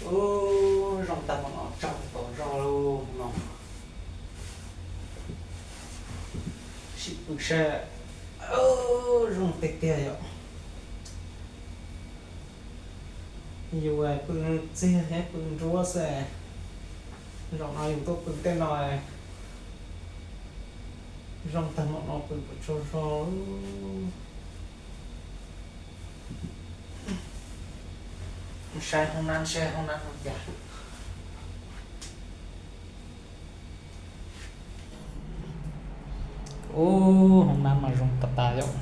Ub, zoo tag npaum no tsaug tom zog lauj no. Sim pw saib. Zoo tiag tiag yom. Yus pw txiag thiab pw nruab xwb. Zaum no yus tuaj pw tej no zoo tag npaum no pw puas tsaug zog. Saib hoob nab seb hoob nab ua cas. Ub, hoob nab mas zoo tas tas yom.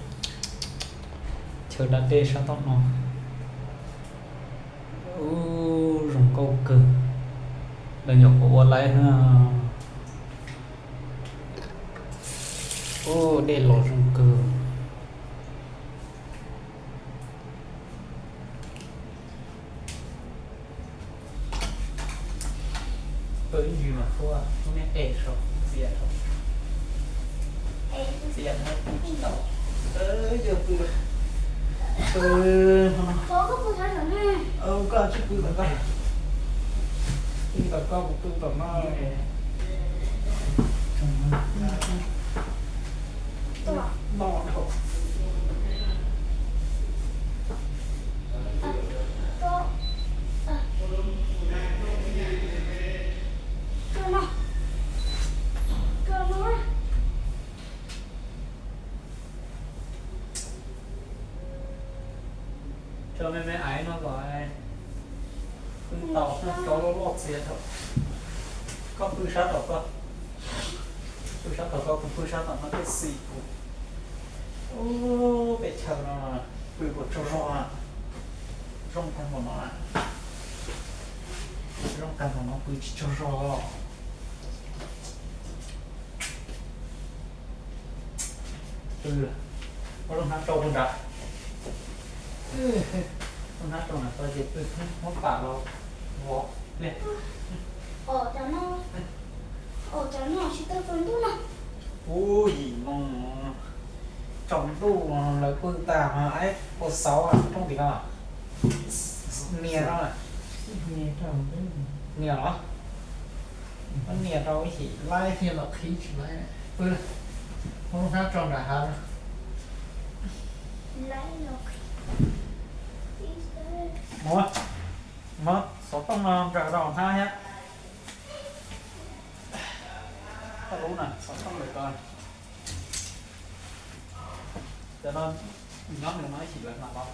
Chaw da dej sab tom no. Ub, zoo nkauj kawg. Lawv nyuam qhuav ua laib na. Ub, dej los zoo kawg. Pw ib ntsis mas tuaj lub niag es saum txias, txias no pw tsis tau. Yog pw, pw, koj tsis pw tom koj, pw tom koj, kuv pw tom no. Tso me me aiv no kom pw tau, cov loj loj txias thaum. Koj pw sab tom koj, pw sab tom koj, kuv pw sab tom no thiaj xis kuv. Ub, peb chaw no pw puas tsaug zog, zoo tag npaum no, zoo tag npaum no pw tsis tsaug zog. Ua lub hnab rau puag nrad, lub hnab rau nram ko ces pw muab pam los vov pliag. Ub, yim moo tsaus ntuj lawv pw tas, aib, ua xauv rooj tim no, nias no, nias los, nias rau ib chim laib, pw, muab lub hnab tso nram hav. Mus, mus xov tooj no nrawm rau hauv hnab thiab. Koj lub na, xov tooj lawm ko. Cov no nyob nws no ib chim lawv mam los.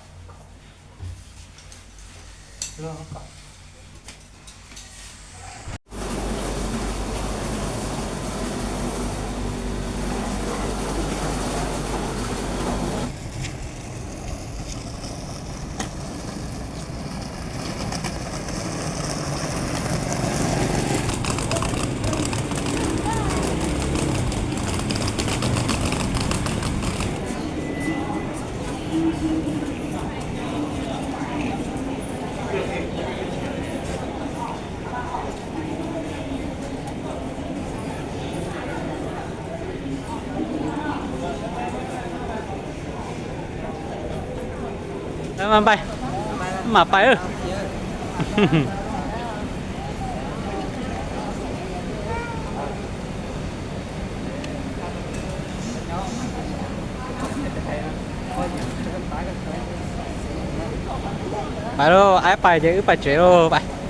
Pais, mam pais. Pais lauj, aib pais ces wb pais tsev lauj, pais.